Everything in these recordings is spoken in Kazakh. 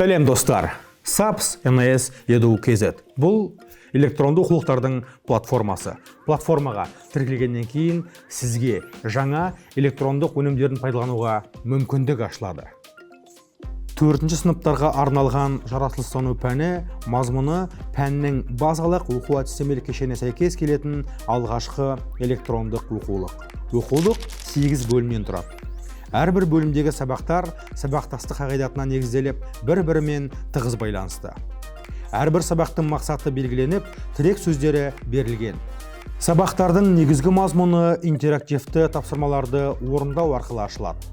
Сәлем, достар! SAPS NS Edu KZ — бұл электронды оқулықтардың платформасы. Платформаға тіркелгеннен кейін сізге жаңа электрондық өнімдерін пайдалануға мүмкіндік ашылады. Төртінші сыныптарға арналған жаратылыстану пәні мазмұны пәннің базалық оқу әдістемелік кешеніне сәйкес келетін алғашқы электрондық оқулық. Оқулық 8 бөлімнен тұрады. Әрбір бөлімдегі сабақтар сабақтастық қағидатына негізделіп, бір-бірімен тығыз байланысты. Әрбір сабақтың мақсаты белгіленіп, тірек сөздері берілген. Сабақтардың негізгі мазмұны интерактивті тапсырмаларды орындау арқылы ашылады.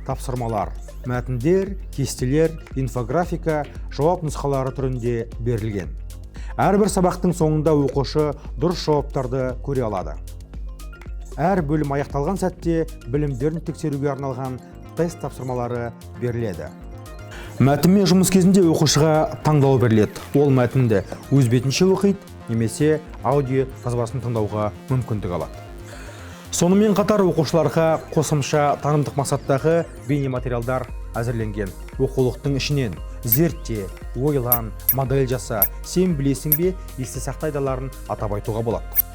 Тапсырмалар мәтіндер, кестелер, инфографика, жауап нұсқалары түрінде берілген. Әрбір сабақтың соңында оқушы дұрыс жауаптарды көре алады. Әр бөлім аяқталған сәтте білімдерін тексеруге арналған тест тапсырмалары беріледі. Мәтінмен жұмыс кезінде оқушыға таңдау беріледі: ол мәтінді өз бетінше оқиды немесе аудио жазбасын тыңдауға мүмкіндік алады. Сонымен қатар оқушыларға қосымша танымдық мақсаттағы бейнематериалдар әзірленген. Оқулықтың ішінен «Зертте, ойлан, модель жаса», «Сен білесің бе», «Есте сақта» айдарларын атап айтуға болады.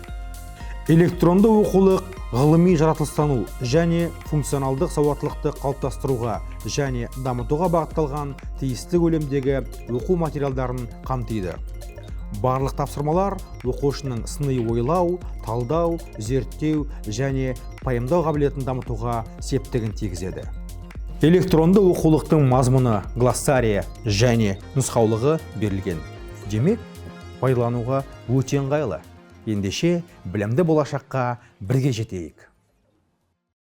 Электронды оқулық ғылыми жаратылыстану және функционалдық сауаттылықты қалыптастыруға және дамытуға бағытталған тиісті көлемдегі оқу материалдарын қамтиды. Барлық тапсырмалар оқушының сыни ойлау, талдау, зерттеу және пайымдау қабілетін дамытуға септігін тигізеді. Электронды оқулықтың мазмұны глоссария және нұсқаулығы берілген. Демек, пайдалануға өте ыңғайлы. Ендеше, білімді болашаққа бірге жетейік!